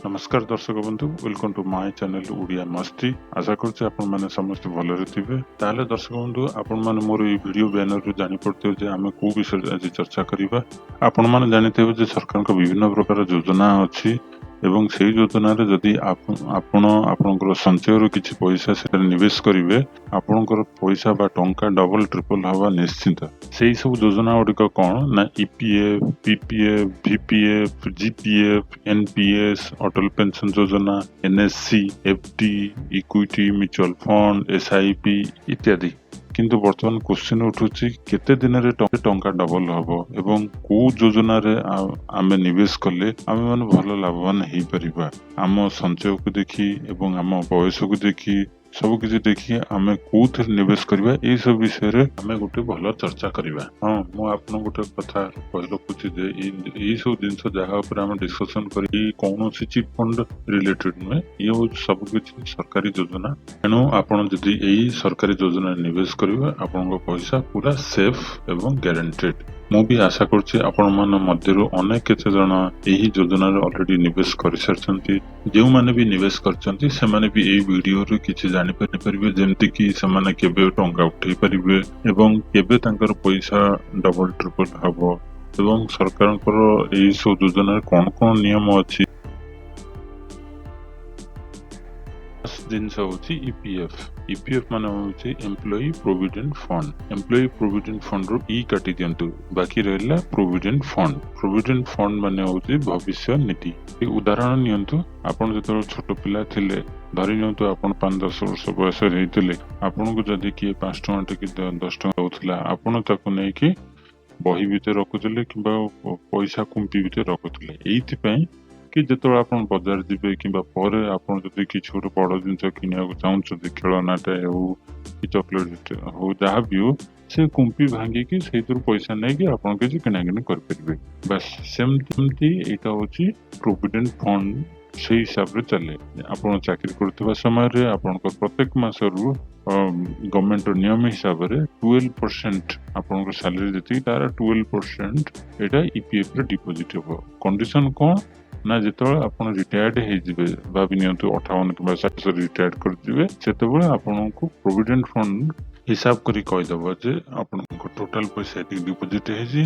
ନମସ୍କାର ଦର୍ଶକ ବନ୍ଧୁ, welcome to my channel Odia ମସ୍ତି। ଆଶା କରୁଛି ଆପଣମାନେ ସମସ୍ତେ ଭଲରେ ଥିବେ। ତାହେଲେ ଦର୍ଶକ ବନ୍ଧୁ, ଆପଣମାନେ ମୋର ଏଇ ଭିଡ଼ିଓ ବ୍ୟାନରରୁ ଜାଣିପାରୁଥିବେ ଯେ ଆମେ କୋଉ ବିଷୟରେ ଆଜି ଚର୍ଚ୍ଚା କରିବା। ଆପଣମାନେ ଜାଣିଥିବେ ଯେ ସରକାରଙ୍କ ବିଭିନ୍ନ ପ୍ରକାର ଯୋଜନା ଅଛି ଏବଂ ସେଇ ଯୋଜନାରେ ଯଦି ଆପଣ ଆପଣଙ୍କର ସଞ୍ଚୟରୁ କିଛି ପଇସା ସେଠାରେ ନିବେଶ କରିବେ, ଆପଣଙ୍କର ପଇସା ବା ଟଙ୍କା ଡବଲ ଟ୍ରିପଲ ହେବା ନିଶ୍ଚିତ। ସେଇ ସବୁ ଯୋଜନା ଗୁଡ଼ିକ କ'ଣ ନା EPF, PPF, VPF, GPF, NPS, Atal pension ଯୋଜନା, NSC, FD, equity mutual fund, SIP ଇତ୍ୟାଦି। କିନ୍ତୁ ବର୍ତ୍ତମାନ କ୍ୱେଶ୍ଚିନ୍ ଉଠୁଛି, କେତେ ଦିନରେ ଟଙ୍କା ଡବଲ ହବ ଏବଂ କୋଉ ଯୋଜନାରେ ଆମେ ନିବେଶ କଲେ ଆମେମାନେ ଭଲ ଲାଭବାନ ହେଇପାରିବା? ଆମ ସଞ୍ଚୟକୁ ଦେଖି ଏବଂ ଆମ ବୟସକୁ ଦେଖି, ସବୁ କିଛି ଦେଖି ଆମେ କୋଉଥିରେ ନିବେଶ କରିବା, ଏଇ ସବୁ ବିଷୟରେ ଆମେ ଗୋଟେ ଭଲ ଚର୍ଚ୍ଚା କରିବା। ହଁ, ମୁଁ ଆପଣଙ୍କୁ ଗୋଟେ କଥା କହି ରଖୁଛି ଯେ ଏଇ ସବୁ ଜିନିଷ ଯାହା ଉପରେ ଆମେ ଡିସ୍କସନ କରି, କୌଣସି ଚିଟ୍ ଫଣ୍ଡ ରିଲେଟେଡ ନୁହେଁ। ଇଏ ହଉଛି ସବୁ କିଛି ସରକାରୀ ଯୋଜନା। ତେଣୁ ଆପଣ ଯଦି ଏଇ ସରକାରୀ ଯୋଜନାରେ ନିବେଶ କରିବେ, ଆପଣଙ୍କ ପଇସା ପୁରା ସେଫ୍ ଏବଂ ଗ୍ୟାରେଣ୍ଟେଡ। ମୁଁ ବି ଆଶା କରୁଛି, ଆପଣମାନଙ୍କ ମଧ୍ୟରୁ ଅନେକ କେତେ ଜଣ ଏହି ଯୋଜନାରେ ଅଲରେଡି ନିବେଶ କରିସାରିଛନ୍ତି। ଯେଉଁମାନେ ବି ନିବେଶ କରିଛନ୍ତି, ସେମାନେ ବି ଏଇ ଭିଡିଓରୁ କିଛି ଜାଣିପାରିପାରିବେ, ଯେମିତି କି ସେମାନେ କେବେ ଟଙ୍କା ଉଠେଇ ପାରିବେ ଏବଂ କେବେ ତାଙ୍କର ପଇସା ଡବଲ ଟ୍ରିପଲ ହବ ଏବଂ ସରକାରଙ୍କର ଏଇ ସବୁ ଯୋଜନାରେ କଣ କଣ ନିୟମ ଅଛି। ଜିନିଷ ହଉଛି ଇପିଏଫ। ଇପିଏଫ ମାନେ ହଉଛି employee provident fund. Employee provident ଫଣ୍ଡରୁ ଇ କାଟି ଦିଅନ୍ତୁ, ବାକି ରହିଲା ପ୍ରୋଭିଡେଣ୍ଟ ଫଣ୍ଡ। ପ୍ରୋଭିଡେଣ୍ଟ ଫଣ୍ଡ ମାନେ ହଉଛି ଭବିଷ୍ୟ ନିଧି। ଉଦାହରଣ ନିଅନ୍ତୁ, ଆପଣ ଯେତେବେଳେ ଛୋଟ ପିଲା ଥିଲେ, ଧରି ନିଅନ୍ତୁ ଆପଣ 5-10 ବର୍ଷ ବୟସରେ ହେଇଥିଲେ, ଆପଣଙ୍କୁ ଯଦି କିଏ 5 ଟଙ୍କା କି 10 ଟଙ୍କା ଦଉଥିଲା, ଆପଣ ତାକୁ ନେଇକି ବହି ଭିତରେ ରଖୁଥିଲେ କିମ୍ବା ପଇସା କୁମ୍ପି ଭିତରେ ରଖୁଥିଲେ। ଏଇଥିପାଇଁ କି ଯେତେବେଳେ ଆପଣ ବଜାର ଯିବେ କିମ୍ବା ପରେ ଆପଣ ଯଦି କିଛି ଗୋଟେ ବଡ ଜିନିଷ କିଣିବାକୁ ଚାହୁଁଛନ୍ତି, ଖେଳନାଟା ହେଉ କି ଚକୋଲେଟ ହଉ, ଯାହା ବି ହଉ, ସେ କୁମ୍ପି ଭାଙ୍ଗିକି ସେଇଥିରୁ ପଇସା ନେଇକି ଆପଣ କିଛି କିଣାକିଣି କରିପାରିବେ। ବାସ୍, ସେମିତି ଏଇଟା ହଉଛି ପ୍ରୋଭିଡେଣ୍ଟ ଫଣ୍ଡ। ସେଇ ହିସାବରେ ଚାଲେ। ଆପଣ ଚାକିରି କରୁଥିବା ସମୟରେ ଆପଣଙ୍କ ପ୍ରତ୍ୟେକ ମାସରୁ ଗଭର୍ଣମେଣ୍ଟର ନିୟମ ହିସାବରେ 12%, ଆପଣଙ୍କ ସାଲାରୀ ଯେତିକି ତାର 12% ଏଇଟା ଇପିଏଫ ରେ ଡିପୋଜିଟ୍ ହେବ। କଣ୍ଡିସନ କଣ ନା ଯେତେବେଳେ ଆପଣ ରିଟାୟାର୍ଡ ହେଇଯିବେ, ଭାବି ନିଅନ୍ତୁ 58 କିମ୍ବା 60 ରିଟାୟାର୍ଡ କରିଯିବେ, ସେତେବେଳେ ଆପଣଙ୍କୁ ପ୍ରୋଭିଡେଣ୍ଟ ଫଣ୍ଡ ହିସାବ କରି କହିଦବ ଯେ ଆପଣଙ୍କ ଟୋଟାଲ ପଇସା ଏତିକି ଡିପୋଜିଟ୍ ହେଇଛି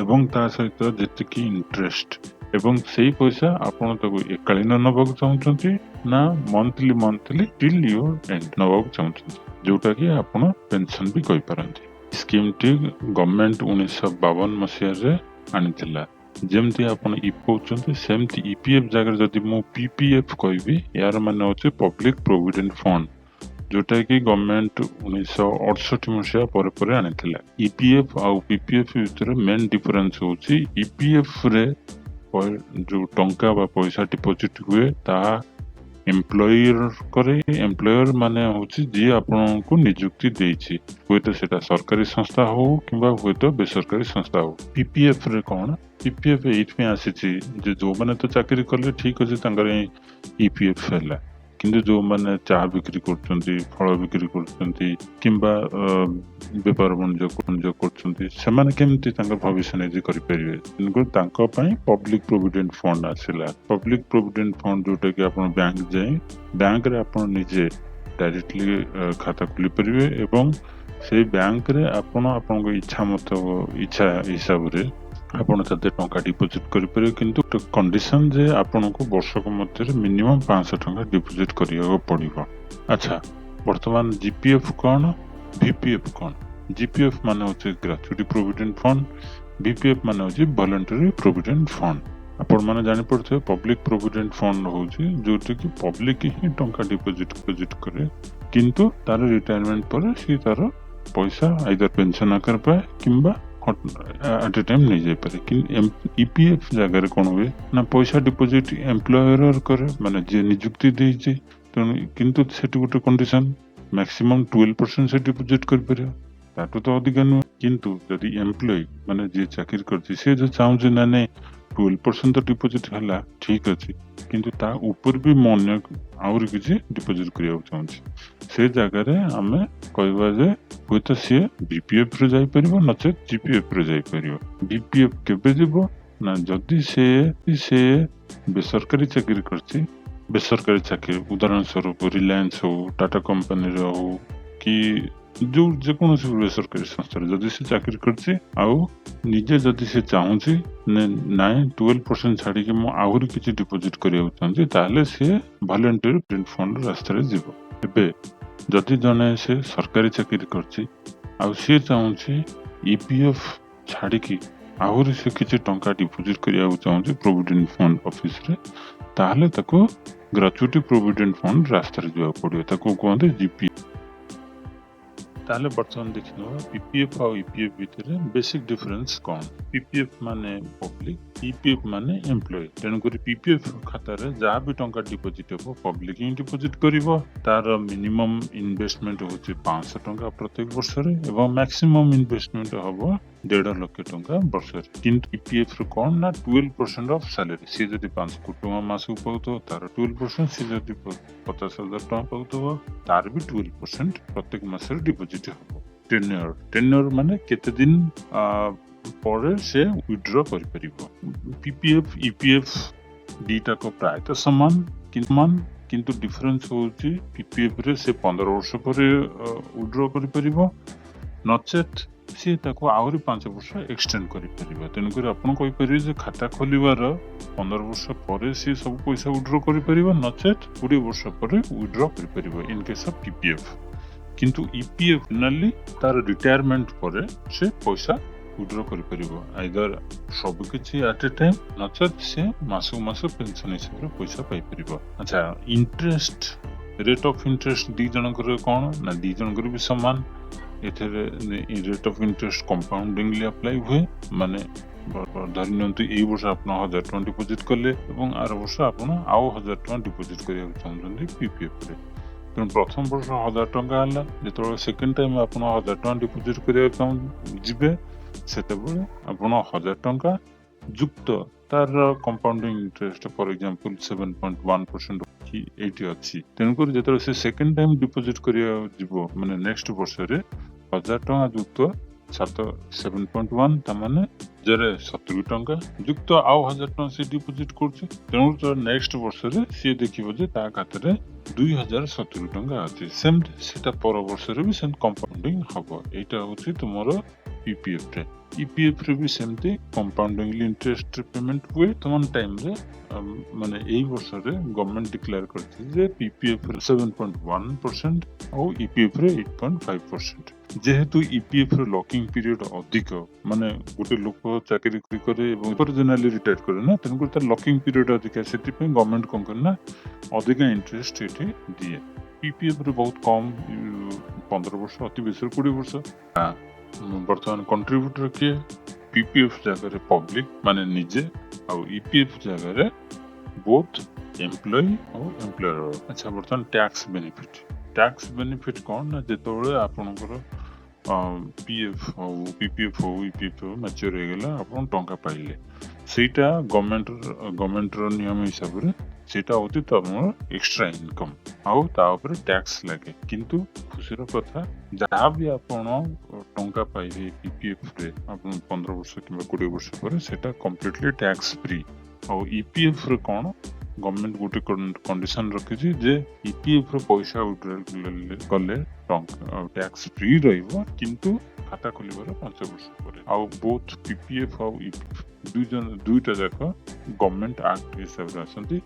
ଏବଂ ତା ସହିତ ଯେତିକି ଇଣ୍ଟରେଷ୍ଟ, ଏବଂ ସେଇ ପଇସା ଆପଣ ତାକୁ ଏକାଳୀନ ନେବାକୁ ଚାହୁଁଛନ୍ତି ନା monthly monthly till your and ନେବାକୁ ଚାହୁଁଛନ୍ତି, ଯୋଉଟା କି ଆପଣ ପେନସନ ବି କହିପାରନ୍ତି। ସ୍କିମଟି ଗଭର୍ଣମେଣ୍ଟ 1952 ମସିହାରେ ଆଣିଥିଲା। ଯେମିତି ଆପଣ ଇ କହୁଛନ୍ତି, ସେମିତି ଇପିଏଫ ଜାଗାରେ ଯଦି ମୁଁ ପିପିଏଫ କହିବି, ଏହାର ମାନେ ହଉଛି ପବ୍ଲିକ ପ୍ରୋଭିଡେଣ୍ଟ ଫଣ୍ଡ, ଯୋଉଟା କି ଗଭର୍ଣମେଣ୍ଟ 1968 ମସିହା ପରେ ପରେ ଆଣିଥିଲା। ଇପିଏଫ ଆଉ ପିପିଏଫ ଭିତରେ ମେନ୍ ଡିଫରେନ୍ସ ହଉଛି, ଇପିଏଫ ରେ ଯୋଉ ଟଙ୍କା ବା ପଇସା ଡିପୋଜିଟ ହୁଏ, ତାହା ଏମ୍ପ୍ଲୟର କରେ। ଏମ୍ପ୍ଲୟର ମାନେ ହଉଛି ଯିଏ ଆପଣଙ୍କୁ ନିଯୁକ୍ତି ଦେଇଛି, ହୁଏତ ସେଟା ସରକାରୀ ସଂସ୍ଥା ହଉ କିମ୍ବା ହୁଏତ ବେସରକାରୀ ସଂସ୍ଥା ହଉ। ପିପିଏଫ ରେ କଣ? ପିପିଏଫ ଏଇଥିପାଇଁ ଆସିଛି ଯେ ଯୋଉମାନେ ତ ଚାକିରି କଲେ, ଠିକ ଅଛି, ତାଙ୍କର ଇପିଏଫ ହେଲା, କିନ୍ତୁ ଯୋଉମାନେ ଚା ବିକ୍ରି କରୁଛନ୍ତି, ଫଳ ବିକ୍ରି କରୁଛନ୍ତି କିମ୍ବା ବେପାର ବାଣିଜ୍ୟ କରୁଛନ୍ତି, ସେମାନେ କେମିତି ତାଙ୍କର ଭବିଷ୍ୟ ନିଧି କରିପାରିବେ? ତେଣୁକରି ତାଙ୍କ ପାଇଁ ପବ୍ଲିକ ପ୍ରୋଭିଡେଣ୍ଟ ଫଣ୍ଡ ଆସିଲା। ପବ୍ଲିକ ପ୍ରୋଭିଡେଣ୍ଟ ଫଣ୍ଡ ଯୋଉଟା କି ଆପଣ ବ୍ୟାଙ୍କ ଯାଇ ବ୍ୟାଙ୍କରେ ଆପଣ ନିଜେ ଡାଇରେକ୍ଟଲି ଖାତା ଖୋଲି ପାରିବେ ଏବଂ ସେଇ ବ୍ୟାଙ୍କରେ ଆପଣ ଆପଣଙ୍କ ଇଚ୍ଛା ମତ ଇଚ୍ଛା ହିସାବରେ ଆପଣ ତାଦେହରେ ଟଙ୍କା ଡିପୋଜିଟ୍ କରିପାରିବେ। କିନ୍ତୁ କଣ୍ଡିସନ ଯେ ଆପଣଙ୍କୁ ବର୍ଷକ ମଧ୍ୟରେ ମିନିମମ୍ 500 ଟଙ୍କା ଡିପୋଜିଟ୍ କରିବାକୁ ପଡିବ। ଆଚ୍ଛା, ବର୍ତ୍ତମାନ ଜିପିଏଫ କଣ, ଭିପିଏଫ କଣ? ଜିପିଏଫ ମାନେ ହଉଛି ଗ୍ରାଚୁଇଟି ପ୍ରୋଭିଡେଣ୍ଟ ଫଣ୍ଡ, ଭିପିଏଫ ମାନେ ହଉଛି ଭଲେଣ୍ଟାରୀ ପ୍ରୋଭିଡେଣ୍ଟ ଫଣ୍ଡ। ଆପଣମାନେ ଜାଣିପାରୁଥିବେ, ପବ୍ଲିକ ପ୍ରୋଭିଡେଣ୍ଟ ଫଣ୍ଡ ହଉଛି ଯୋଉଠି କି ପବ୍ଲିକ ହିଁ ଟଙ୍କା ଡିପୋଜିଟ୍ କରେ, କିନ୍ତୁ ତାର ରିଟାୟାରମେଣ୍ଟ ପରେ ସିଏ ତାର ପଇସା ଆଇଦର ପେନସନ ଆକାର ପାଏ କିମ୍ବା ଆଟ୍ ଏ ଟାଇମ୍ ନେଇଯାଇପାରେ। କିନ୍ତୁ ଇପିଏଫ ଜାଗାରେ କଣ ହୁଏ ନା ପଇସା ଡିପୋଜିଟ୍ ଏମ୍ପ୍ଲୟର କରେ, ମାନେ ଯିଏ ନିଯୁକ୍ତି ଦେଇଛି। ତେଣୁ କିନ୍ତୁ ସେଠି ଗୋଟେ କଣ୍ଡିସନ, ମ୍ୟାକ୍ସିମମ୍ 12% ସେ ଡିପୋଜିଟ୍ କରିପାରିବ, ତାଠୁ ତ ଅଧିକା ନୁହେଁ। କିନ୍ତୁ ଯଦି ଏମ୍ପ୍ଲୟି, ମାନେ ଯିଏ ଚାକିରି କରିଛି, ସେ ଯଦି ଚାହୁଁଛି, ନା ନାଇଁ, 12% ତ ଡିପୋଜିଟ୍ ହେଲା, ଠିକ ଅଛି, କିନ୍ତୁ ତା ଉପରେ ବି ମୁଁ ଅନ୍ୟ ଆହୁରି କିଛି ଡିପୋଜିଟ୍ କରିବାକୁ ଚାହୁଁଛି, ସେ ଜାଗାରେ ଆମେ କହିବା ଯେ ହୁଏତ ସିଏ ଭିପିଏଫ ରେ ଯାଇପାରିବ, ନଚେତ୍ ଜିପିଏଫ ରେ ଯାଇପାରିବ। ଭିପିଏଫ କେବେ ଯିବ ନା ଯଦି ସେ ବେସରକାରୀ ଚାକିରି କରିଛି, ବେସରକାରୀ ଚାକିରି ଉଦାହରଣ ସ୍ୱରୂପ ରିଲାଏନ୍ସ ହଉ, ଟାଟା କମ୍ପାନୀର ହଉ କି ଯୋଉ ଯେକୌଣସି ବେସରକାରୀ ସଂସ୍ଥାରେ ଯଦି ସେ ଚାକିରି କରିଛି ଆଉ ନିଜେ ଯଦି ସେ ଚାହୁଁଛି ନାଇଁ 12% ଛାଡ଼ିକି ମୁଁ ଆହୁରି କିଛି ଡିପୋଜିଟ୍ କରିବାକୁ ଚାହୁଁଛି, ତାହେଲେ ସିଏ ଭଲେଣ୍ଟିୟର ପ୍ରୋଭିଡେଣ୍ଟ ଫଣ୍ଡ ରାସ୍ତାରେ ଯିବ। ଏବେ ଯଦି ଜଣେ ସେ ସରକାରୀ ଚାକିରି କରିଛି ଆଉ ସିଏ ଚାହୁଁଛି ଇପିଏଫ୍ ଛାଡ଼ିକି ଆହୁରି ସେ କିଛି ଟଙ୍କା ଡିପୋଜିଟ୍ କରିବାକୁ ଚାହୁଁଛି ପ୍ରୋଭିଡେଣ୍ଟ ଫଣ୍ଡ ଅଫିସରେ, ତାହେଲେ ତାକୁ ଗ୍ରାଚୁଇଟି ପ୍ରୋଭିଡେଣ୍ଟ ଫଣ୍ଡ ରାସ୍ତାରେ ଯିବାକୁ ପଡ଼ିବ, ତାକୁ କୁହନ୍ତି ଜିପି। ତାହେଲେ ବର୍ତ୍ତମାନ ଦେଖିନେବା ପିପିଏଫ୍ ଆଉ ଇପିଏଫ୍ ଭିତରେ ବେସିକ୍ ଡିଫରେନ୍ସ କ'ଣ। ପିପିଏଫ୍ ମାନେ ପବ୍ଲିକ, ଇପିଏଫ୍ ମାନେ ଏମ୍ପ୍ଲୟି। ତେଣୁକରି ପିପିଏଫ୍ ଖାତାରେ ଯାହା ବି ଟଙ୍କା ଡିପୋଜିଟ୍ ହେବ ପବ୍ଲିକ ହିଁ ଡିପୋଜିଟ୍ କରିବ। ତାର ମିନିମମ୍ ଇନଭେଷ୍ଟମେଣ୍ଟ ହେଉଛି 500 ଟଙ୍କା ପ୍ରତ୍ୟେକ ବର୍ଷରେ ଏବଂ ମ୍ୟାକ୍ସିମମ୍ ଇନଭେଷ୍ଟମେଣ୍ଟ ହେବ 1.5 ଲକ୍ଷ ଟଙ୍କା ବର୍ଷରେ। କିନ୍ତୁ ଇପିଏଫ୍ ରୁ କ'ଣ ନା 12% ଅଫ୍ ସାଲେରୀ। ସିଏ ଯଦି 5 କୋଟି ଟଙ୍କା ମାସକୁ ପାଉଥିବ, ତାର 12%। ସିଏ ଯଦି 50,000 ଟଙ୍କା ପାଉଥିବ, ତାର ବି 12% ପ୍ରତ୍ୟେକ ମାସରେ ଡିପୋଜିଟ୍ ହେବ। ଟେନ୍ୟୁର, ଟେନ୍ୟୁର ମାନେ କେତେ ଦିନ ପରେ ସେ ୱିଡ୍ର କରିପାରିବ। ପିପିଏଫ୍ ଇପିଏଫ୍ ଦିଟାକ ପ୍ରାୟତଃ ସମାନ କିନ୍ତୁ ଡିଫରେନ୍ସ ହେଉଛି ପିପିଏଫ୍ ରେ ସେ 15 ବର୍ଷ ପରେ ୱିଡ୍ର କରିପାରିବ, ନଚେତ୍ ସିଏ ତାକୁ ଆହୁରି 5 ବର୍ଷ ଏକ୍ସଟେଣ୍ଡ କରିପାରିବ। ତେଣୁକରି ଆପଣ କହିପାରିବେ ଯେ ଖାତା ଖୋଲିବାର 15 ବର୍ଷ ପରେ ସିଏ ସବୁ ପଇସା ୱିଡ୍ର କରିପାରିବ, ନଚେତ୍ 20 ବର୍ଷ ପରେ ୱିଡ୍ର କରିପାରିବ ଇନ୍ କେସ୍ ଅଫ୍ ପିପିଏଫ୍। କିନ୍ତୁ ଇପିଏଫ୍ ଫାଇନାଲି ତାର ରିଟାୟାରମେଣ୍ଟ ପରେ ସେ ପଇସା ୱିଡ୍ର କରିପାରିବ, ଆଇଦର ସବୁ କିଛି ଆଟ୍ ଏ ଟାଇମ୍, ନଚେତ୍ ସେ ମାସକୁ ମାସ ପେନସନ ହିସାବରେ ପଇସା ପାଇପାରିବ। ଆଚ୍ଛା, ଇଣ୍ଟରେଷ୍ଟ, ରେଟ୍ ଅଫ୍ ଇଣ୍ଟରେଷ୍ଟ ଦି ଜଣଙ୍କର କ'ଣ ନା ଦି ଜଣଙ୍କର ବି ସମାନ। ଏଥିରେ ରେଟ୍ ଅଫ୍ ଇଣ୍ଟରେଷ୍ଟ କମ୍ପାଉଣ୍ଡିଂଲି ଆପ୍ଲାଏ ହୁଏ। ମାନେ ଧରି ନିଅନ୍ତୁ ଏଇ ବର୍ଷ ଆପଣ 1000 ଟଙ୍କା ଡିପୋଜିଟ୍ କଲେ ଏବଂ ଆର ବର୍ଷ ଆପଣ ଆଉ 1000 ଟଙ୍କା ଡିପୋଜିଟ୍ କରିବାକୁ ଚାହୁଁଛନ୍ତି ପିପିଏଫ୍ ରେ। ତେଣୁ ପ୍ରଥମ ବର୍ଷ 1000 ଟଙ୍କା ହେଲା। ଯେତେବେଳେ ସେକେଣ୍ଡ ଟାଇମ୍ ଆପଣ 1000 ଟଙ୍କା ଡିପୋଜିଟ୍ କରିବାକୁ ଯିବେ, ସେତେବେଳେ ଆପଣ 1000 ଟଙ୍କା ଯୁକ୍ତ ତାର କମ୍ପାଉଣ୍ଡିଂ ଇଣ୍ଟରେଷ୍ଟ, ଫର ଏକ୍ଜାମ୍ପଲ 7.1% କି ଏଇଠି ଅଛି। ତେଣୁକରି ଯେତେବେଳେ ସେ ସେକେଣ୍ଡ ଟାଇମ୍ ଡିପୋଜିଟ୍ କରିବାକୁ ଯିବ, ମାନେ ନେକ୍ସଟ ବର୍ଷରେ, 1000 ଟଙ୍କା ଯୁକ୍ତ 7.1, ତାମାନେ 1070 ଟଙ୍କା ଯୁକ୍ତ ଆଉ 1000 ଟଙ୍କା ସେ ଡିପୋଜିଟ୍ କରୁଛି। ତେଣୁ ନେକ୍ସଟ ବର୍ଷରେ ସିଏ ଦେଖିବ ଯେ ତା ଖାତାରେ 2070 ଟଙ୍କା ଅଛି। ସେମିତି ସେଟା ପର ବର୍ଷରେ ବି ସେମିତି କମ୍ପାଉଣ୍ଡିଂ ହବ। ଏଇଟା ହଉଛି ତୁମର ପିପିଏଫ୍ ରେ। ଇପିଏଫ୍ ରେ ବି ସେମିତି କମ୍ପାଉଣ୍ଡିଂ ଇଣ୍ଟରେଷ୍ଟ ପେମେଣ୍ଟ ହୁଏ। ବର୍ତ୍ତମାନ ଟାଇମରେ, ମାନେ ଏଇ ବର୍ଷରେ ଗଭର୍ଣ୍ଣମେଣ୍ଟ ଡିକ୍ଲେୟାର କରିଛି ଯେ ପିପିଏଫ୍ ରେ 7.1% ଆଉ ଇପିଏଫ୍ ରେ 8.5%। ଯେହେତୁ ଇପିଏଫ୍ ର ଲକିଂ ପିରିୟଡ ଅଧିକ, ମାନେ ଗୋଟେ ଲୋକ ଚାକିରି କରେ ଏବଂ ଜେନେରାଲି ରିଟାୟାର କରେ ନା, ତେଣୁକରି ତାର ଲକିଂ ପିରିୟଡ ଅଧିକା। ସେଥିପାଇଁ ଗଭର୍ଣ୍ଣମେଣ୍ଟ କଣ କରେ ନା ଅଧିକା ଇଣ୍ଟରେଷ୍ଟ ଏଠି ଦିଏ। ପିପିଏଫ୍ ରେ ବହୁତ କମ, 15 ବର୍ଷ, ଅତି ବେଶୀରେ 20 ବର୍ଷ। ବର୍ତ୍ତମାନ କଣ୍ଟ୍ରିବ୍ୟୁଟର କିଏ? ପିପିଏଫ୍ ଜାଗାରେ ପବ୍ଲିକ, ମାନେ ନିଜେ, ଆଉ ଇପିଏଫ୍ ଜାଗାରେ ବୋଥ୍ ଏମ୍ପ୍ଲୟି ଆଉ ଏମ୍ପ୍ଲୟର। ଆଚ୍ଛା, ବର୍ତ୍ତମାନ ଟ୍ୟାକ୍ସ ବେନିଫିଟ୍। ଟ୍ୟାକ୍ସ ବେନିଫିଟ୍ କ'ଣ ନା ଯେତେବେଳେ ଆପଣଙ୍କର ପିଏଫ୍ ହଉ, ପିପିଏଫ୍ ହଉ, ଇପିଏଫ୍ ହଉ, ମ୍ୟାଚୁର ହେଇଗଲା, ଆପଣ ଟଙ୍କା ପାଇଲେ, ସେଇଟା ଗଭର୍ଣ୍ଣମେଣ୍ଟର ନିୟମ ହିସାବରେ ସେଇଟା ହେଉଛି ତମର ଏକ୍ସଟ୍ରା ଇନକମ୍ ଆଉ ତା ଉପରେ ଟ୍ୟାକ୍ସ ଲାଗେ। କିନ୍ତୁ ଖୁସିର କଥା, ଯାହା ବି ଆପଣ ଟଙ୍କା ପାଇବେ ପିପିଏଫ୍ ରେ ଆପଣ 15 ବର୍ଷ କିମ୍ବା 20 ବର୍ଷ ପରେ, ସେଇଟା କମ୍ପ୍ଲିଟଲି ଟ୍ୟାକ୍ସ ଫ୍ରି। ଆଉ ଇପିଏଫ୍ ରେ କ'ଣ, ଗଭର୍ଣ୍ଣମେଣ୍ଟ ଗୋଟେ କଣ୍ଡିସନ ରଖିଛି ଯେ ଇପିଏଫ୍ ର ପଇସା ୱିଡ୍ରଲ୍ କଲେ ଟଙ୍କା ଟ୍ୟାକ୍ସ ଫ୍ରି ରହିବ, କିନ୍ତୁ ଖାତା ଖୋଲିବାର 5 ବର୍ଷ ପରେ। ଆଉ ବୋଥ୍ ପିପିଏଫ୍ ଆଉ ଇପିଏଫ୍ ଦୁଇ ଜଣ ଦୁଇଟା ଯାକ ଗଭର୍ଣ୍ଣମେଣ୍ଟ ଆକ୍ଟ ହିସାବରେ ଆସନ୍ତି।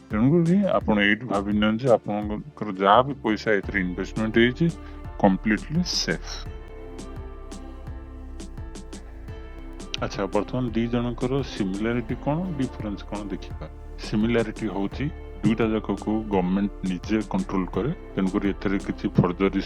ତେଣୁକରି ଆପଣ ଏଇଠୁ ଭାବି ନିଅନ୍ତୁ ଯେ ଆପଣଙ୍କର ଯାହା ବି ପଇସା ଏଥିରେ ଇନଭେଷ୍ଟମେଣ୍ଟ ହେଇଛି, କମ୍ପ୍ଲିଟଲି ସେଫ୍। ଆଚ୍ଛା, ବର୍ତ୍ତମାନ ଦି ଜଣଙ୍କର ସିମିଲାରିଟି କ'ଣ, ଡିଫରେନ୍ସ କ'ଣ ଦେଖିବା। ସିମିଲାରିଟି ହଉଛି ଦୁଇଟା ଯାକକୁ ଗଭର୍ଣ୍ଣମେଣ୍ଟ ନିଜେ କଣ୍ଟ୍ରୋଲ କରେ। ତେଣୁକରି ଏଥିରେ କିଛି ଫର୍ଜରୀ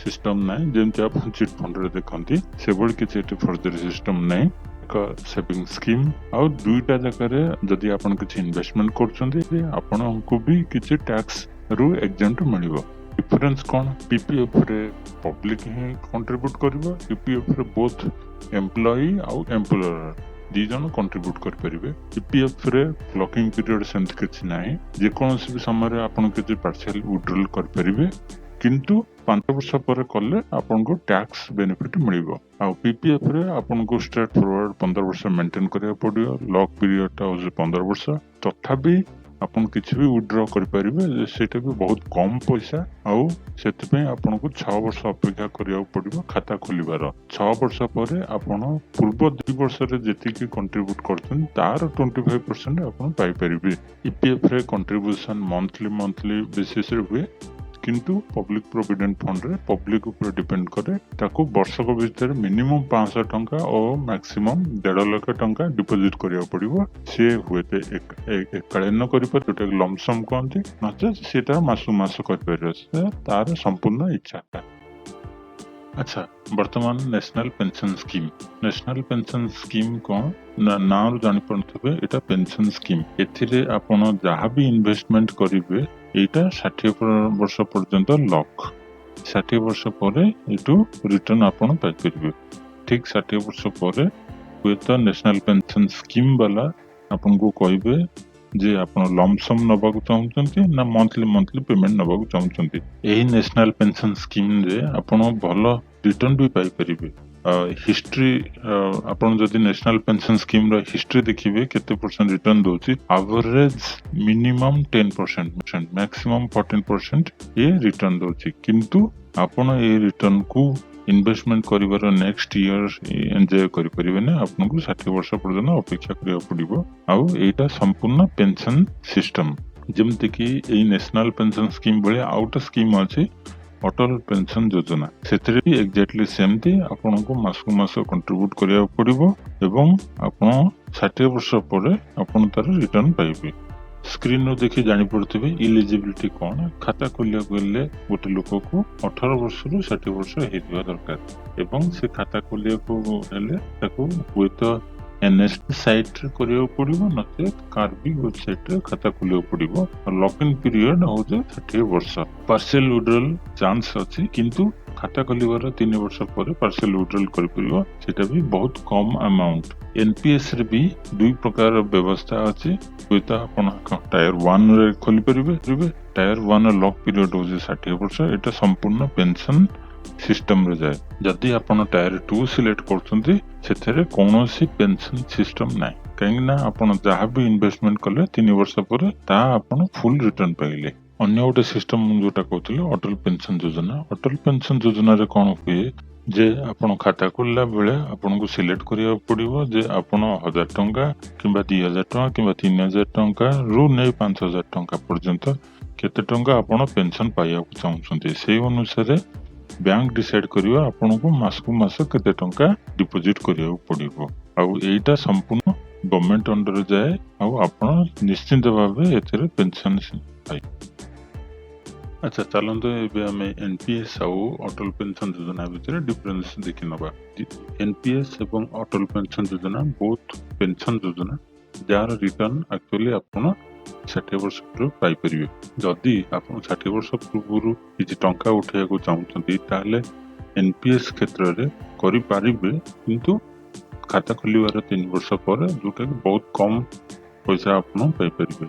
ସିଷ୍ଟମ ନାହିଁ। ଯେମିତି ଆପଣ ଚିଟ୍ ଫଣ୍ଡରେ ଦେଖନ୍ତି, ସେଭଳି କିଛି ଏଠି ଫର୍ଜରୀ ସିଷ୍ଟମ ନାହିଁ। ଏକ ସେଭିଂ ସ୍କିମ୍ ଆଉ ଦୁଇଟା ଜାଗାରେ ଯଦି ଆପଣ କିଛି ଇନଭେଷ୍ଟମେଣ୍ଟ କରୁଛନ୍ତି, ଆପଣଙ୍କୁ ବି କିଛି ଟ୍ୟାକ୍ସ ରୁ ଏକ୍ଜାମ୍ଟ ମିଳିବ। ଡିଫରେନ୍ସ କ'ଣ? ପିପିଏଫ୍ ରେ ପବ୍ଲିକ ହିଁ କଣ୍ଟ୍ରିବ୍ୟୁଟ କରିବ, ଇପିଏଫ୍ ରେ ବୋଥ୍ ଏମ୍ପ୍ଲୟି ଆଉ ଏମ୍ପ୍ଲୟର ଦି ଜଣ କଣ୍ଟ୍ରିବ୍ୟୁଟ କରିପାରିବେ। ଇପିଏଫ୍ ରେ ଲକିଂ ପିରିୟଡ ସେମିତି କିଛି ନାହିଁ, ଯେକୌଣସି ବି ସମୟରେ ଆପଣ କିଛି ପାର୍ସିଆଲ ୱିଡ୍ରଲ୍ କରିପାରିବେ। କିନ୍ତୁ 5 ବର୍ଷ ପରେ କଲେ ଆପଣଙ୍କୁ ଟ୍ୟାକ୍ସ ବେନିଫିଟ ମିଳିବ। ଆଉ ପିପିଏଫ ରେ ଆପଣଙ୍କୁ ଷ୍ଟ୍ରେଟ୍ ଫରୱାର୍ଡ 15 ବର୍ଷ ମେଣ୍ଟେନ କରିବାକୁ ପଡିବ। ଲକ୍ ପିରିୟଡ ଟା ହଉଛି 15 ବର୍ଷ। ତଥାପି ଆପଣ କିଛି ବି ୱିଡ୍ର କରିପାରିବେ ଯେ, ସେଇଟା ବି ବହୁତ କମ ପଇସା। ଆଉ ସେଥିପାଇଁ ଆପଣଙ୍କୁ 6 ବର୍ଷ ଅପେକ୍ଷା କରିବାକୁ ପଡିବ। ଖାତା ଖୋଲିବାର 6 ବର୍ଷ ପରେ ଆପଣ ପୂର୍ବ 2 ବର୍ଷରେ ଯେତିକି କଣ୍ଟ୍ରିବ୍ୟୁଟ କରୁଛନ୍ତି, ତାର 25% ଆପଣ ପାଇପାରିବେ। ଇପିଏଫ ରେ କଣ୍ଟ୍ରିବ୍ୟୁସନ ମନ୍ଥଲି ମନ୍ଥଲି ବେସିସରେ ହୁଏ, କିନ୍ତୁ ପବ୍ଲିକ ପ୍ରୋଭିଡେଣ୍ଟ ଫଣ୍ଡରେ ପବ୍ଲିକ ଉପରେ ଡିପେଣ୍ଡ କରେ। ତାକୁ ବର୍ଷକ ଭିତରେ ମିନିମମ୍ 500 ଟଙ୍କା ଓ ମ୍ୟାକ୍ସିମମ୍ 1.5 ଲକ୍ଷ ଟଙ୍କା ଡିପୋଜିଟ୍ କରିବାକୁ ପଡିବ। ସିଏ ହୁଏତ ଏକାଳୀନ କରିପାରିବ, ଯୋଉଟାକି ଲମସମ୍ କହନ୍ତି, ନଚେତ୍ ସିଏ ତାର ମାସକୁ ମାସ କରିପାରିବ। ସେ ତାର ସମ୍ପୂର୍ଣ୍ଣ ଇଚ୍ଛା। ଆଚ୍ଛା, ବର୍ତ୍ତମାନ national pension scheme. National pension scheme କଣ ନା, ନାଁରୁ ଜାଣିପାରୁଥିବେ, ଏଇଟା ପେନସନ ସ୍କିମ୍। ଏଥିରେ ଆପଣ ଯାହା ବି ଇନଭେଷ୍ଟମେଣ୍ଟ କରିବେ, ଏଇଟା 60 ବର୍ଷ ପର୍ଯ୍ୟନ୍ତ ଲକ୍। 60 ବର୍ଷ ପରେ ଏଇଠୁ ରିଟର୍ନ ଆପଣ ପାଇପାରିବେ। ଠିକ 60 ବର୍ଷ ପରେ ହୁଏତ ନ୍ୟାସନାଲ ପେନସନ ସ୍କିମ୍ ବାଲା ଆପଣଙ୍କୁ କହିବେ ଯେ ଆପଣ ଲମସମ୍ ନେବାକୁ ଚାହୁଁଛନ୍ତି ନା ମନ୍ଥଲି ମନ୍ଥଲି ପେମେଣ୍ଟ ନେବାକୁ ଚାହୁଁଛନ୍ତି। ଏହି ନ୍ୟାସନାଲ ପେନସନ ସ୍କିମ୍ରେ ଆପଣ ଭଲ ରିଟର୍ନ ବି ପାଇପାରିବେ। ହିଷ୍ଟ୍ରି, ଆପଣ ଯଦି ନ୍ୟାସନାଲ ପେନସନ ସ୍କିମ୍ର ହିଷ୍ଟ୍ରି ଦେଖିବେ, କେତେ ପରସେଣ୍ଟ ରିଟର୍ନ ଦଉଛି, ଆଭରେଜ ମିନିମମ୍ 10%, ମ୍ୟାକ୍ସିମମ୍ 14% ଇଏ ରିଟର୍ନ ଦଉଛି। କିନ୍ତୁ ଆପଣ ଏଇ ରିଟର୍ନକୁ ଇନଭେଷ୍ଟମେଣ୍ଟ କରିବାର ନେକ୍ସଟ ଇୟର ଏନ୍ଜୟ କରିପାରିବେନି। ଆପଣଙ୍କୁ 60 ବର୍ଷ ପର୍ଯ୍ୟନ୍ତ ଅପେକ୍ଷା କରିବାକୁ ପଡିବ। ଆଉ ଏଇଟା ସମ୍ପୂର୍ଣ୍ଣ ପେନସନ ସିଷ୍ଟମ। ଯେମିତିକି ଏଇ ନ୍ୟାସନାଲ ପେନସନ ସ୍କିମ୍ ଭଳିଆ ଆଉ ଗୋଟେ ସ୍କିମ୍ ଅଛି, ଅଟଲ ପେନସନ ଯୋଜନା। ସେଥିରେ ବି ଏକ୍ଜାକ୍ଟଲି ସେମିତି ଆପଣଙ୍କୁ ମାସକୁ ମାସ କଣ୍ଟ୍ରିବ୍ୟୁଟ କରିବାକୁ ପଡିବ ଏବଂ ଆପଣ 60 ବର୍ଷ ପରେ ଆପଣ ତାର ରିଟର୍ନ ପାଇବେ। ସ୍କ୍ରିନରୁ ଦେଖି ଜାଣିପାରୁଥିବେ ଇଲିଜିବିଲିଟି କଣ। ଖାତା ଖୋଲିବାକୁ ହେଲେ ଗୋଟେ ଲୋକକୁ 18 ବର୍ଷରୁ 60 ବର୍ଷ ହେଇଥିବା ଦରକାର ଏବଂ ସେ ଖାତା ଖୋଲିବାକୁ ହେଲେ ତାକୁ ହୁଏତ ଏନ୍ଏସପି ସାଇଟରେ କରିବାକୁ ପଡିବ, ନଚେତ କାର୍ବି ୱେବସାଇଟରେ ଖାତା ଖୋଲିବାକୁ ପଡିବ। ଲକ୍ ଇନ୍ ପିରିୟଡ ହଉଛି 60 ବର୍ଷ। ପାର୍ସିଆଲ ୱିଡ୍ରଲ ଚାନ୍ସ ଅଛି, କିନ୍ତୁ ଖାତା ଖୋଲିବାର 3 ବର୍ଷ ପରେ ପାର୍ସିଆଲ ୱିଡ୍ରଲ କରିପାରିବ, ସେଟା ବି ବହୁତ କମ ଆମାଉଣ୍ଟ। ଏନପିଏସ୍ ରେ ବି ଦୁଇ ପ୍ରକାର ବ୍ୟବସ୍ଥା ଅଛି। ହୁଏତ ଆପଣ ଟାୟାର ୱାନରେ ଖୋଲିପାରିବେ। ଟାୟାର ୱାନ ଲକ୍ ପିରିୟଡ ହଉଛି 60 ବର୍ଷ। ଏଇଟା ସମ୍ପୂର୍ଣ୍ଣ ପେନସନ ସିଷ୍ଟମରେ ଯାଏ। ଯଦି ଆପଣ ଟାୟାର ଟୁ ସିଲେକ୍ଟ କରୁଛନ୍ତି, ସେଥିରେ କୌଣସି ପେନସନ ସିଷ୍ଟମ ନାହିଁ, କାହିଁକି ନା ଆପଣ ଯାହା ବି ଇନଭେଷ୍ଟମେଣ୍ଟ କଲେ, 3 ବର୍ଷ ପରେ ତାହା ଆପଣ ଫୁଲ ରିଟର୍ନ ପାଇଲେ। ଅନ୍ୟ ଗୋଟେ ସିଷ୍ଟମ ଯୋଉଟା କହୁଥିଲେ, ଅଟଲ ପେନସନ ଯୋଜନା। ଅଟଲ ପେନସନ ଯୋଜନାରେ କଣ ହୁଏ ଯେ ଆପଣ ଖାତା ଖୋଲିଲା ବେଳେ ଆପଣଙ୍କୁ ସିଲେକ୍ଟ କରିବାକୁ ପଡିବ ଯେ ଆପଣ 1000 ଟଙ୍କା କିମ୍ବା 2000 ଟଙ୍କା କିମ୍ବା 3000 ଟଙ୍କାରୁ ନେଇ 5000 ଟଙ୍କା ପର୍ଯ୍ୟନ୍ତ କେତେ ଟଙ୍କା ଆପଣ ପେନସନ ପାଇବାକୁ ଚାହୁଁଛନ୍ତି। ସେଇ ଅନୁସାରେ ବ୍ୟାଙ୍କ ଡିସାଇଡ କରିବ ଆପଣଙ୍କୁ ମାସକୁ ମାସ କେତେ ଟଙ୍କା ଡିପୋଜିଟ କରିବାକୁ ପଡିବ। ଆଉ ଏଇଟା ସମ୍ପୂର୍ଣ୍ଣ ଗଭର୍ଣମେଣ୍ଟ ଅଣ୍ଡରରେ ଯାଏ ଆଉ ଆପଣ ନିଶ୍ଚିନ୍ତ ଭାବେ ଏଥିରେ ପେନସନ ପାଇବେ। ଆଚ୍ଛା, ଚାଲନ୍ତୁ ଏବେ ଆମେ ଏନପିଏସ୍ ଆଉ ଅଟଲ ପେନସନ ଯୋଜନା ଭିତରେ ଡିଫରେନ୍ସ ଦେଖି ନେବା। ଏନପିଏସ୍ ଏବଂ ଅଟଲ ପେନସନ ଯୋଜନା ବହୁତ ପେନସନ ଯୋଜନା, ଯାହାର ରିଟର୍ନ ଆକ୍ଚୁଆଲି ଆପଣ 60 ବର୍ଷ ପୂର୍ବରୁ ପାଇପାରିବେ। ଯଦି ଆପଣ 60 ବର୍ଷ ପୂର୍ବରୁ କିଛି ଟଙ୍କା ଉଠେଇବାକୁ ଚାହୁଁଛନ୍ତି, ତାହେଲେ ଏନପିଏସ୍ କ୍ଷେତ୍ରରେ କରିପାରିବେ, କିନ୍ତୁ ଖାତା ଖୋଲିବାର 3 ବର୍ଷ ପରେ, ଯୋଉଟାକି ବହୁତ କମ ପଇସା ଆପଣ ପାଇପାରିବେ।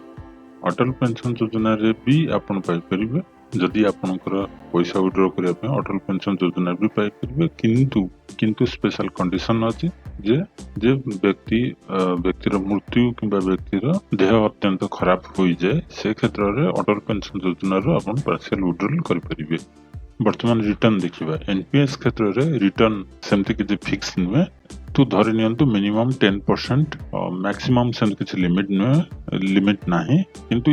ଅଟଲ ପେନସନ ଯୋଜନାରେ ବି ଆପଣ ପାଇପାରିବେ। ଯଦି ଆପଣଙ୍କର ପଇସା ୱିଡ୍ର କରିବା ପାଇଁ ଅଟଲ ପେନସନ ଯୋଜନା ବି ପାଇପାରିବେ, କିନ୍ତୁ କିନ୍ତୁ ସ୍ପେଶାଲ କଣ୍ଡିସନ ଅଛି ଯେ ଯେ ବ୍ୟକ୍ତିର ମୃତ୍ୟୁ କିମ୍ବା ବ୍ୟକ୍ତିର ଦେହ ଅତ୍ୟନ୍ତ ଖରାପ ହୋଇଯାଏ, ସେ କ୍ଷେତ୍ରରେ ଅଟଲ ପେନସନ ଯୋଜନାରୁ ଆପଣ ପାର୍ସିଆଲ ୱିଡ୍ରଲ କରିପାରିବେ। ବର୍ତ୍ତମାନ ରିଟର୍ନ ଦେଖିବା। ଏନପିଏସ୍ କ୍ଷେତ୍ରରେ ରିଟର୍ନ ସେମିତି କିଛି ଫିକ୍ସ ନୁହେଁ। ତୁ ଧରି ନିଅନ୍ତୁ ମିନିମମ୍ 10%, ମ୍ୟାକ୍ସିମମ୍ ସେମିତି କିଛି ଲିମିଟ ନୁହେଁ, ଲିମିଟ ନାହିଁ। କିନ୍ତୁ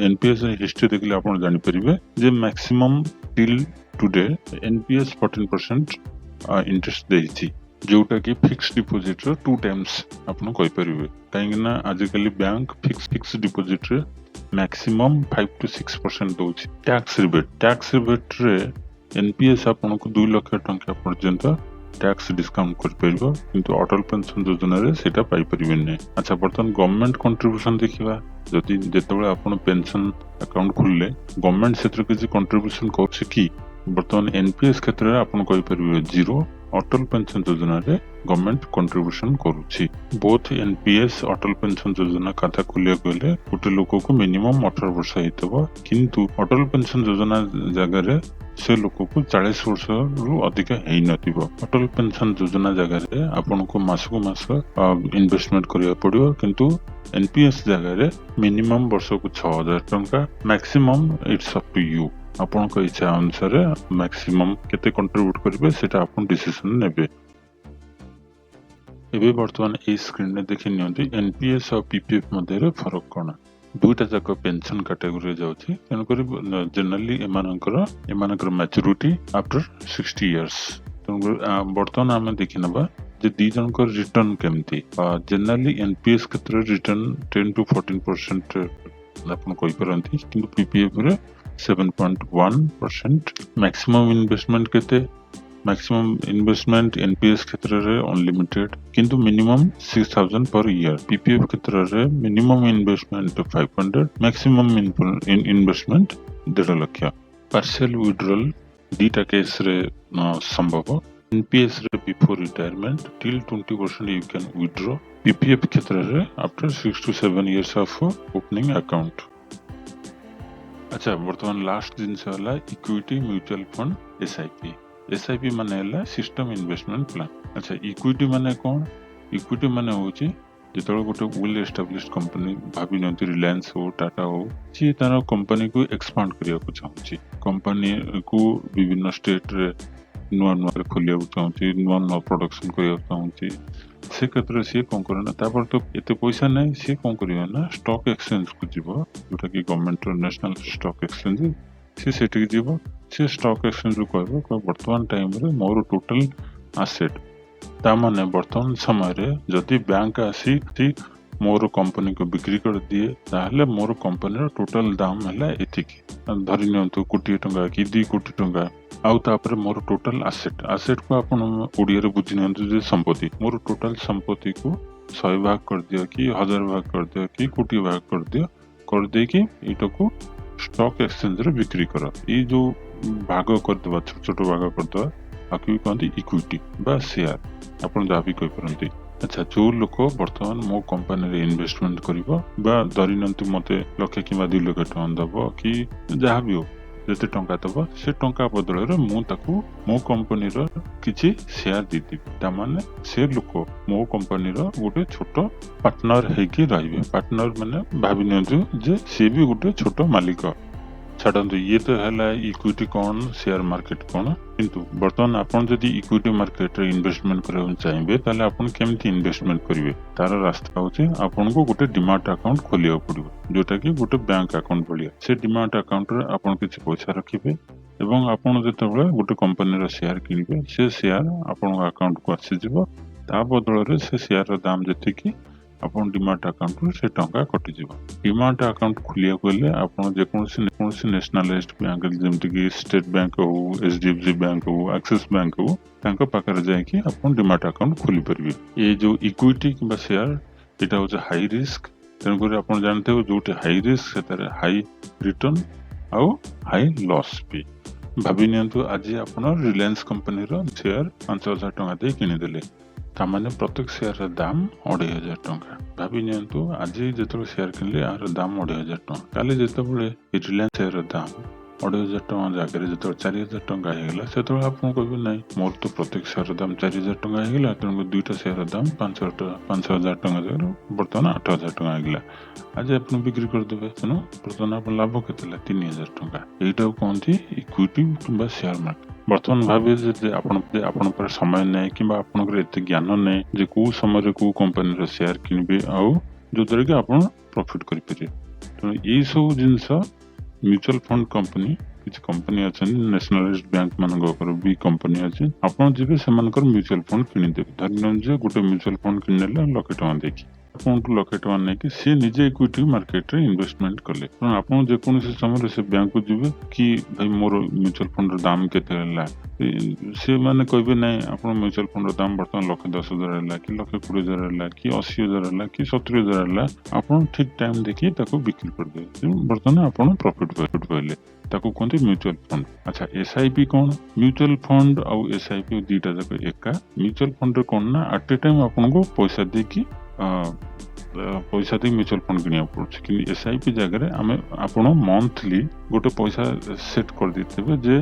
ଏନପିଏସ୍ ହିଷ୍ଟ୍ରି ଦେଖିଲେ ଆପଣ ଜାଣିପାରିବେ ଯେ maximum till today NPS 14% interest ଦେଇଛି, ଯୋଉଟା କି ଫିକ୍ସ ଡିପୋଜିଟର 2 ଟାଇମ୍ସ ଆପଣ କହିପାରିବେ। କାହିଁକି ନା ଆଜିକାଲି ବ୍ୟାଙ୍କ ଫିକ୍ସ ଡିପୋଜିଟରେ ମ୍ୟାକ୍ସିମମ୍ 5 ଟୁ 6% ଦଉଛି। ଟ୍ୟାକ୍ସ ରିବେଟ୍, ଟ୍ୟାକ୍ସ ରିବେଟ୍ରେ ଏନପିଏସ୍ ଆପଣଙ୍କୁ 2 ଲକ୍ଷ ଟଙ୍କା ପର୍ଯ୍ୟନ୍ତ ଟ୍ୟାକ୍ସ ଡିସକାଉଣ୍ଟ କରିପାରିବ, କିନ୍ତୁ ଅଟଲ ପେନସନ ଯୋଜନାରେ ସେଇଟା ପାଇପାରିବେନି ନାହିଁ। ଆଚ୍ଛା, ବର୍ତ୍ତମାନ ଗଭର୍ଣମେଣ୍ଟ କଣ୍ଟ୍ରିବ୍ୟୁସନ ଦେଖିବା। ଯଦି ଯେତେବେଳେ ଆପଣ ପେନସନ ଆକାଉଣ୍ଟ ଖୋଲିଲେ, ଗଭର୍ଣମେଣ୍ଟ ସେଥିରେ କିଛି କଣ୍ଟ୍ରିବ୍ୟୁସନ କରୁଛି କି? ବର୍ତ୍ତମାନ ଏନପିଏସ୍ କ୍ଷେତ୍ରରେ ଆପଣ କହିପାରିବେ ଜିରୋ, ଅଟଲ ପେନସନ ଯୋଜନାରେ ଗଭର୍ଣ୍ଣମେଣ୍ଟ କଣ୍ଟ୍ରିବ୍ୟୁସନ କରୁଛି। ବୋଥ ଏନପିଏସ୍, ଅଟଲ ପେନସନ ଯୋଜନା ଖାତା ଖୋଲିବାକୁ ହେଲେ ଗୋଟେ ଲୋକକୁ ମିନିମମ୍ 18 ବର୍ଷ ହେଇଥିବ, କିନ୍ତୁ ଅଟଲ ପେନସନ ଯୋଜନା ଜାଗାରେ ସେ ଲୋକକୁ 40 ବର୍ଷରୁ ଅଧିକା ହେଇନଥିବ। ଅଟଲ ପେନସନ ଯୋଜନା ଜାଗାରେ ଆପଣଙ୍କୁ ମାସକୁ ମାସ ଇନଭେଷ୍ଟମେଣ୍ଟ କରିବାକୁ ପଡିବ, କିନ୍ତୁ ଏନପିଏସ୍ ଜାଗାରେ ମିନିମମ୍ ବର୍ଷକୁ 6000 ଟଙ୍କା, maximum it's up to you। ଆପଣଙ୍କ ଇଚ୍ଛା ଅନୁସାରେ ମ୍ୟାକ୍ସିମମ୍ କେତେ କଣ୍ଟ୍ରିବ୍ୟୁଟ କରିବେ, ସେଇଟା ଆପଣ ଡିସିସନ ନେବେ। ଏବେ ବର୍ତ୍ତମାନ ଏଇ ସ୍କ୍ରିନରେ ଦେଖି ନିଅନ୍ତୁ, ଏନପିଏସ୍ ଆଉ ପିପିଏଫ୍ ମଧ୍ୟରେ ଫରକ କଣ। ଦୁଇଟା ଯାକ ପେନସନ କାଟାଗୋରୀରେ ଯାଉଛି, ତେଣୁକରି ଜେନେରାଲି ଏମାନଙ୍କର ମ୍ୟାଚୁରିଟି ଆଫ୍ଟର 60 ଇୟର୍ସ। ତେଣୁକରି ବର୍ତ୍ତମାନ ଆମେ ଦେଖିନେବା ଯେ ଦି ଜଣଙ୍କର ରିଟର୍ନ କେମିତି। ଜେନେରାଲି ଏନପିଏସ୍ କ୍ଷେତ୍ରରେ ରିଟର୍ନ 10 ଟୁ 14% ଆପଣ କହିପାରନ୍ତି, କିନ୍ତୁ ପିପିଏଫ୍ ରେ 7.1%। ମ୍ୟାକ୍ସିମମ୍ ଇନଭେଷ୍ଟମେଣ୍ଟ କେତେ? ମ୍ୟାକ୍ସିମମ୍ ଇନଭେଷ୍ଟମେଣ୍ଟ ଏନପିଏସ୍ କ୍ଷେତ୍ରରେ ଅନଲିମିଟେଡ୍, କିନ୍ତୁ minimum 6000 per year। PPF କ୍ଷେତ୍ରରେ minimum investment 500, maximum investment 1.5 ଲକ୍ଷ। ପାର୍ସିଆଲ ୱିଡ୍ରଲ୍ ଦିଟା କେସ୍ରେ ସମ୍ଭବ। ଏନପିଏସ୍ ରେ before retirement till 20% you can withdraw। PPF କ୍ଷେତ୍ରରେ after 6 to 7 years of opening account। ଆଚ୍ଛା, ବର୍ତ୍ତମାନ ଲାଷ୍ଟ ଜିନିଷ ହେଲା equity mutual fund, SIP. SIP ମାନେ ହେଲା ସିଷ୍ଟମ ଇନଭେଷ୍ଟମେଣ୍ଟ ପ୍ଲାନ୍। ଆଚ୍ଛା, ଇକ୍ୱିଟି ମାନେ କ'ଣ? ଇକ୍ୱିଟି ମାନେ ହେଉଛି ଯେତେବେଳେ ଗୋଟେ ୱେଲ୍ ଏଷ୍ଟାବ୍ଲିଶ କମ୍ପାନୀ, ଭାବି ନିଅନ୍ତୁ ରିଲାଏନ୍ସ ହଉ, ଟାଟା ହଉ, ସିଏ ତାର କମ୍ପାନୀକୁ ଏକ୍ସପାଣ୍ଡ କରିବାକୁ ଚାହୁଁଛି, କମ୍ପାନୀକୁ ବିଭିନ୍ନ ଷ୍ଟେଟରେ ନୂଆ ନୂଆ ଖୋଲିବାକୁ ଚାହୁଁଛି, ନୂଆ ନୂଆ ପ୍ରଡକ୍ସନ କରିବାକୁ ଚାହୁଁଛି, ସେ କ୍ଷେତ୍ରରେ ସିଏ କ'ଣ କରିବ ନା, ତାପରେ ତ ଏତେ ପଇସା ନାହିଁ, ସିଏ କ'ଣ କରିବ ନା ଷ୍ଟକ୍ ଏକ୍ସଚେଞ୍ଜକୁ ଯିବ, ଯୋଉଟାକି ଗଭର୍ଣ୍ଣମେଣ୍ଟର ନ୍ୟାସନାଲ ଷ୍ଟକ୍ ଏକ୍ସଚେଞ୍ଜ। ସିଏ ସେଠିକି ଯିବ, ସିଏ ଷ୍ଟକ୍ ଏକ୍ସଚେଞ୍ଜକୁ କହିବ, ବର୍ତ୍ତମାନ ଟାଇମରେ ମୋର ଟୋଟାଲ ଆସେଟ୍, ତା ମାନେ ବର୍ତ୍ତମାନ ସମୟରେ ଯଦି ବ୍ୟାଙ୍କ ଆସି ମୋର କମ୍ପାନୀକୁ ବିକ୍ରି କରିଦିଏ, ତାହେଲେ ମୋର କମ୍ପାନୀର ଟୋଟାଲ ଦାମ ହେଲା ଏତିକି, ଧରି ନିଅନ୍ତୁ କୋଟିଏ ଟଙ୍କା କି 2 କୋଟି ଟଙ୍କା। ଆଉ ତାପରେ ମୋର ଟୋଟାଲ ଆସେଟ୍, ଆସେଟ୍କୁ ଆପଣ ଓଡ଼ିଆରେ ବୁଝି ନିଅନ୍ତୁ ଯେ ସମ୍ପତ୍ତି, ମୋର ଟୋଟାଲ ସମ୍ପତ୍ତିକୁ 100 ଭାଗ କରିଦିଅ କି 1000 ଭାଗ କରିଦିଅ କି କୋଟିଏ ଭାଗ କରିଦିଅ, କରିଦେଇକି ଏଇଟାକୁ ଷ୍ଟକ୍ ଏକ୍ସଚେଞ୍ଜରେ ବିକ୍ରି କର। ଏଇ ଯୋଉ ଭାଗ କରିଦେବା, ଛୋଟ ଛୋଟ ଭାଗ କରିଦେବା, ଆକୁ ବି କହନ୍ତି ଇକ୍ୱିଟି ବା ସେୟାର, ଆପଣ ଯାହା ବି କହିପାରନ୍ତି। ଆଚ୍ଛା, ଯୋଉ ଲୋକ ବର୍ତ୍ତମାନ ମୋ କମ୍ପାନୀରେ ଇନଭେଷ୍ଟମେଣ୍ଟ କରିବ ବା ଧରି ନିଅନ୍ତୁ ମତେ ଲକ୍ଷେ କିମ୍ବା 2 ଲକ୍ଷ ଟଙ୍କା ଦବ କି ଯାହା ବି ହଉ ଯେତେ ଟଙ୍କା ଦବ, ସେ ଟଙ୍କା ବଦଳରେ ମୁଁ ତାକୁ ମୋ କମ୍ପାନୀର କିଛି ସେୟାର ଦେଇଦେବି। ତାମାନେ ସେ ଲୋକ ମୋ କମ୍ପାନୀର ଗୋଟେ ଛୋଟ ପାର୍ଟନର ହେଇକି ରହିବେ। ପାର୍ଟନର ମାନେ ଭାବି ନିଅନ୍ତୁ ଯେ ସିଏ ବି ଗୋଟେ ଛୋଟ ମାଲିକ। ଛାଡ଼ନ୍ତୁ, ଇଏ ତ ହେଲା ଇକ୍ୱିଟି କ'ଣ, ସେୟାର ମାର୍କେଟ କ'ଣ। କିନ୍ତୁ ବର୍ତ୍ତମାନ ଆପଣ ଯଦି ଇକ୍ୱିଟି ମାର୍କେଟରେ ଇନଭେଷ୍ଟମେଣ୍ଟ କରିବାକୁ ଚାହିଁବେ, ତାହେଲେ ଆପଣ କେମିତି ଇନଭେଷ୍ଟମେଣ୍ଟ କରିବେ? ତାର ରାସ୍ତା ହେଉଛି ଆପଣଙ୍କୁ ଗୋଟେ ଡିମାଟ ଆକାଉଣ୍ଟ ଖୋଲିବାକୁ ପଡିବ, ଯୋଉଟା କି ଗୋଟେ ବ୍ୟାଙ୍କ ଆକାଉଣ୍ଟ ଭଳିଆ। ସେ ଡିମାଟ ଆକାଉଣ୍ଟରେ ଆପଣ କିଛି ପଇସା ରଖିବେ ଏବଂ ଆପଣ ଯେତେବେଳେ ଗୋଟେ କମ୍ପାନୀର ସେୟାର କିଣିବେ, ସେ ସେୟାର ଆପଣଙ୍କ ଆକାଉଣ୍ଟକୁ ଆସିଯିବ। ତା ବଦଳରେ ସେ ସେୟାରର ଦାମ ଯେତିକି, ଆପଣ ଡିମାଟ ଆକାଉଣ୍ଟରୁ ସେ ଟଙ୍କା କଟିଯିବ। ଡିମାଟ ଆକାଉଣ୍ଟ ଖୋଲିବାକୁ ହେଲେ ଆପଣ ଯେକୌଣସି କୌଣସି ନ୍ୟାସନାଲାଇଜଡ ବ୍ୟାଙ୍କ, ଯେମିତିକି ଷ୍ଟେଟ ବ୍ୟାଙ୍କ ହଉ, ଏଚଡିଏଫସି ବ୍ୟାଙ୍କ ହଉ, ଆକ୍ସିସ୍ ବ୍ୟାଙ୍କ ହଉ, ତାଙ୍କ ପାଖରେ ଯାଇକି ଆପଣ ଡିମାଟ ଆକାଉଣ୍ଟ ଖୋଲିପାରିବେ। ଏ ଯୋଉ ଇକ୍ୱିଟି କିମ୍ବା ସେୟାର, ଏଇଟା ହଉଛି ହାଇ ରିସ୍କ। ତେଣୁକରି ଆପଣ ଜାଣିଥିବେ, ଯୋଉଠି ହାଇ ରିସ୍କ ସେଥିରେ ହାଇ ରିଟର୍ନ ଆଉ ହାଇ ଲସ୍ ବି। ଭାବି ନିଅନ୍ତୁ, ଆଜି ଆପଣ ରିଲାଏନ୍ସ କମ୍ପାନୀର ସେୟାର 5000 ଟଙ୍କା ଦେଇ କିଣିଦେଲେ, ତାମାନେ ପ୍ରତ୍ୟେକ ସେୟାରର ଦାମ 2500 ଟଙ୍କା। ଭାବି ନିଅନ୍ତୁ, ଆଜି ଯେତେବେଳେ ସେୟାର କିଣିଲେ, ଏହାର ଦାମ 2500 ଟଙ୍କା। କାଲି ଯେତେବେଳେ ରିଲାଏନ୍ସ ସେୟାରର ଦାମ 2500 ଟଙ୍କା ଜାଗାରେ ଯେତେବେଳେ 4000 ଟଙ୍କା ହେଇଗଲା, ସେତେବେଳେ ଆପଣ କହିବେ, ନାଇଁ, ମୋର ତ ପ୍ରତ୍ୟେକ ସେୟାରର ଦାମ 4000 ଟଙ୍କା ହେଇଗଲା, ତେଣୁ ଦୁଇଟା ସେୟାରର ଦାମ 5000 ଟଙ୍କା ଜାଗାରେ ବର୍ତ୍ତମାନ 8000 ଟଙ୍କା ହେଇଗଲା। ଆଜି ଆପଣ ବିକ୍ରି କରିଦେବେ। ତେଣୁ ବର୍ତ୍ତମାନ ଆପଣ ଲାଭ କେତେ ହେଲା? 3000 ଟଙ୍କା। ଏଇଟାକୁ କହନ୍ତି ଇକ୍ୱିଟି କିମ୍ବା ସେୟାର ମାର୍କେଟ। ବର୍ତ୍ତମାନ ଭାବିବେ ଯେ ଆପଣଙ୍କ ପାଖରେ ସମୟ ନାହିଁ କିମ୍ବା ଆପଣଙ୍କର ଏତେ ଜ୍ଞାନ ନାହିଁ ଯେ କୋଉ ସମୟରେ କୋଉ କମ୍ପାନୀର ସେୟାର କିଣିବେ ଆଉ ଯୋଉଦ୍ୱାରା କି ଆପଣ ପ୍ରଫିଟ କରିପାରିବେ। ତେଣୁ ଏଇ ସବୁ ଜିନିଷ ମ୍ୟୁଚୁଆଲ ଫଣ୍ଡ କମ୍ପାନୀ, କିଛି କମ୍ପାନୀ ଅଛନ୍ତି, ନ୍ୟାସନାଲାଇଜଡ ବ୍ୟାଙ୍କ ମାନଙ୍କର ବି କମ୍ପାନୀ ଅଛି। ଆପଣ ଯିବେ, ସେମାନଙ୍କର ମ୍ୟୁଚୁଆଲ ଫଣ୍ଡ କିଣିଦେବେ। ଧରି ନିଅନ୍ତୁ ଯେ ଗୋଟେ ମ୍ୟୁଚୁଆଲ ଫଣ୍ଡ କିଣିନେଲେ ଲକ୍ଷେ ଟଙ୍କା ଦେଇକି ଆପଣଙ୍କଠୁ 1 ଲକ୍ଷ ଟଙ୍କା ନେଇକି ସିଏ ନିଜେ ଇକ୍ୱିଟି ମାର୍କେଟରେ ଇନଭେଷ୍ଟମେଣ୍ଟ କଲେ। ତେଣୁ ଆପଣ ଯେକୌଣସି ସମୟରେ ସେ ବ୍ୟାଙ୍କକୁ ଯିବେ କି, ଭାଇ, ମୋର ମ୍ୟୁଚୁଆଲ ଫଣ୍ଡର ଦାମ କେତେ ହେଲା? ସେମାନେ କହିବେ, ନାଇଁ, ଆପଣ ମ୍ୟୁଚୁଆଲ ଫଣ୍ଡର ଦାମ ବର୍ତ୍ତମାନ 1,10,000 ହେଲା କି 1,20,000 ହେଲା କି 80,000 ହେଲା କି 70,000 ହେଲା। ଆପଣ ଠିକ ଟାଇମ ଦେଖି ତାକୁ ବିକ୍ରି କରିଦେବେ। ତେଣୁ ବର୍ତ୍ତମାନ ଆପଣ ପ୍ରଫିଟ ପାଇଲେ। ତାକୁ କୁହନ୍ତି ମ୍ୟୁଚୁଆଲ ଫଣ୍ଡ। ଆଚ୍ଛା, ଏସ୍ଆଇପି କଣ? ମ୍ୟୁଚୁଆଲ ଫଣ୍ଡ ଆଉ ଏସ୍ଆଇପି ଦିଟା ଯାକ ଏକା। ମ୍ୟୁଚୁଆଲ ଫଣ୍ଡରେ କଣ ନା ଆଟ୍ ଏ ଟାଇମ ଆପଣଙ୍କୁ ପଇସା ଦେଇକି ମ୍ୟୁଚୁଆଲ ଫଣ୍ଡ କିଣିବାକୁ ପଡୁଛି। କିନ୍ତୁ ଏସ୍ଆଇପି ଜାଗାରେ ଆପଣ ମନ୍ଥଲି ଗୋଟେ ପଇସା ସେଟ୍ କରିଦେଇଥିବେ ଯେ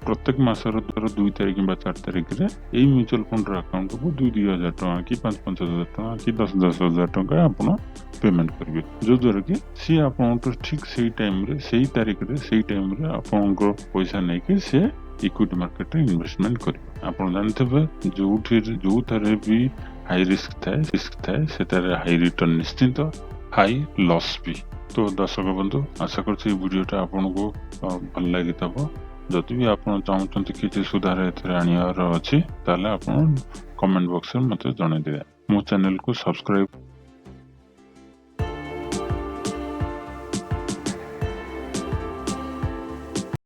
ପ୍ରତ୍ୟେକ ମାସର ଧର 2 ତାରିଖ କିମ୍ବା 4 ତାରିଖରେ ଏଇ ମ୍ୟୁଚୁଆଲ ଫଣ୍ଡର ଆକାଉଣ୍ଟକୁ 2-2 ହଜାର ଟଙ୍କା କି 5-5 ହଜାର ଟଙ୍କା କି 10-10 ହଜାର ଟଙ୍କା ଆପଣ ପେମେଣ୍ଟ କରିବେ, ଯୋଉଦ୍ୱାରା କି ସିଏ ଆପଣଙ୍କଠୁ ଠିକ ସେଇ ଟାଇମରେ, ସେଇ ତାରିଖରେ, ସେଇ ଟାଇମରେ ଆପଣଙ୍କ ପଇସା ନେଇକି ସିଏ ଇକ୍ୱିଟି ମାର୍କେଟରେ ଇନଭେଷ୍ଟମେଣ୍ଟ କରିବେ। ଆପଣ ଜାଣିଥିବେ, ଯୋଉଠି ଯୋଉଥିରେ ବି ହାଇ ରିସ୍କ ଥାଏ, ସେଠାରେ ହାଇ ରିଟର୍ନ ନିଶ୍ଚିନ୍ତ, ହାଇ ଲସ୍ ବି। ତ ଦର୍ଶକ ବନ୍ଧୁ, ଆଶା କରୁଛି ଏଇ ଭିଡ଼ିଓଟା ଆପଣଙ୍କୁ ଭଲ ଲାଗିଥିବ। ଯଦି ବି ଆପଣ ଚାହୁଁଛନ୍ତି କିଛି ସୁଧାର ଏଥିରେ ଆଣିବାର ଅଛି, ତାହେଲେ ଆପଣ କମେଣ୍ଟ ବକ୍ସରେ ମୋତେ ଜଣେଇଦେବେ। ମୋ ଚ୍ୟାନେଲକୁ ସବସ୍କ୍ରାଇବ